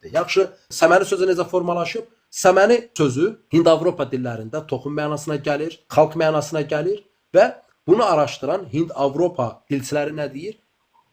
köküdür. Yaxşı, səməni sözü necə formalaşıb? Səməni sözü Hind-Avropa dillərində toxum mənasına gəlir, xalq mənasına gəlir və bunu araşdıran Hind-Avropa dilçiləri nə deyir?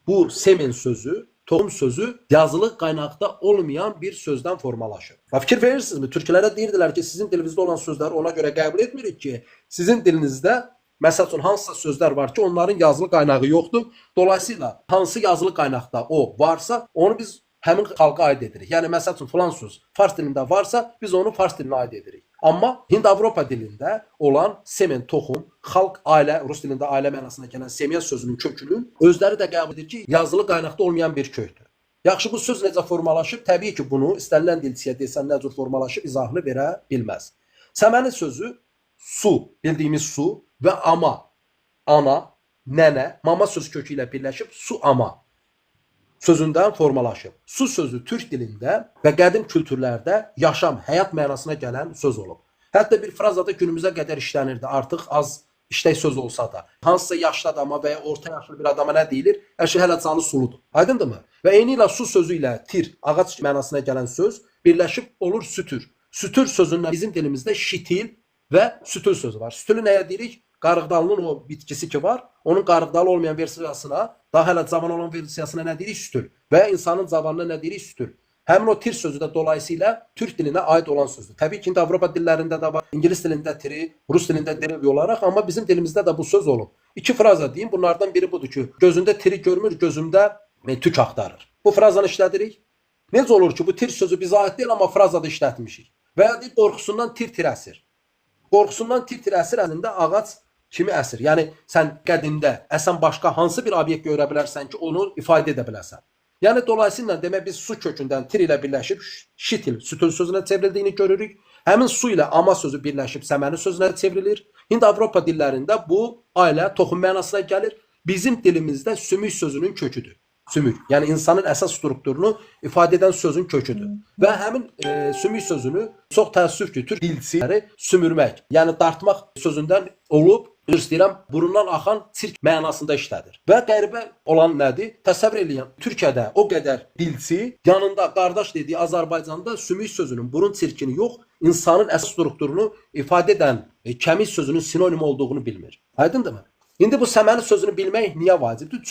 Bu semen sözü, toxum sözü yazılı qaynaqda olmayan bir sözdən formalaşır. Və fikir verirsinizmi? Türklərə deyirdilər ki, sizin dilinizdə olan sözləri ona görə qəbul etmirik ki, sizin dilinizdə məsəl üçün hansısa sözlər var ki, onların yazılı qaynağı yoxdur. Dolayısıyla hansı yazılı qaynaqda o varsa, onu biz həmin xalqa aid edirik. Yəni məsəl üçün filan söz fars dilində varsa, biz onu fars dilinə aid edirik. Amma Hind-Avropa dilində olan semen, toxum, xalq, ailə, rus dilində ailə mənasına gələn semya sözünün kökünün özləri də qəbul edir ki, yazılı qaynaqda olmayan bir kökdür. Yaxşı, bu söz necə formalaşıb? Təbii ki, bunu istənilən dilçiyə desən nə cür formalaşıb izahını verə bilməz. Səməni sözü su, bildiyimiz su və ama, ana, nənə, mama söz kökü ilə birləşib su ama sözündən formalaşıb. Su sözü türk dilində və qədim kültürlərdə yaşam, həyat mənasına gələn söz olub. Hətta bir frazada günümüzə qədər işlənirdi. Artıq az işlək söz olsa da. Hansısa yaşlı adama və ya orta yaşlı bir adama nə deyilir? Hər şey hələ canı suludur. Aydındırmı? Və eyni ilə su sözü ilə tir, ağac mənasına gələn söz birləşib olur sütür. Sütür sözündən bizim dilimizdə şitil və sütül sözü var. Sütülü nəyə deyirik? Qarıqdalının o bitkisi ki var, onun qarıqdalı olmayan versiyasına, daha hələ cavan olan versiyasına nə deyirik? Sütül. Və insanın cavanına nə deyirik? Sütül. Həmin o tir sözü də dolayısıyla türk dilinə aid olan sözdür. Təbii ki, indi Avropa dillərində də var, ingilis dilində tiri, rus dilində drevi olaraq, amma bizim dilimizdə də bu söz olub. İki fraza deyim, bunlardan biri budur ki, gözündə tiri görmür, gözümdə tük axtarır. Bu frazanı işlədirik. Necə olur ki, bu tir sözü bizə aid deyil, amma frazada işlətmişik. Və ya deyir, qorxusundan tir-tir əsir. Qorxusundan tir-tir əsir əlində ağac kimi əsir. Yəni sən qədimdə əsən başqa hansı bir obyekt görə bilərsən ki, onu ifadə edə biləsən. Yəni dolayısıyla demək biz su kökündən tir ilə birləşib şitil, sütül sözünə çevrildiyini görürük. Həmin su ilə ama sözü birləşib səməni sözünə çevrilir. Hind-Avropa dillərində bu ailə, toxum mənasına gəlir. Bizim dilimizdə sümük sözünün köküdür. Sümük, yəni insanın əsas strukturunu ifadə edən sözün köküdür. Və həmin sümük sözünü çox təəssüf ki, türk dilçiləri sümürmək, yəni dartmaq sözündən olub, üzr istəyirəm, burundan axan sirk mənasında işlədir. Və qəribə olan nədir? Təsəvvür eləyin, Türkiyədə o qədər dilçi yanında qardaş dediyi Azərbaycanda sümük sözünün burun sirkini yox, insanın əsas strukturunu ifadə edən kəmik sözünün sinonim olduğunu bilmir. Aydındırmı? İndi bu səməni sözünü bilmək niyə vacibdir?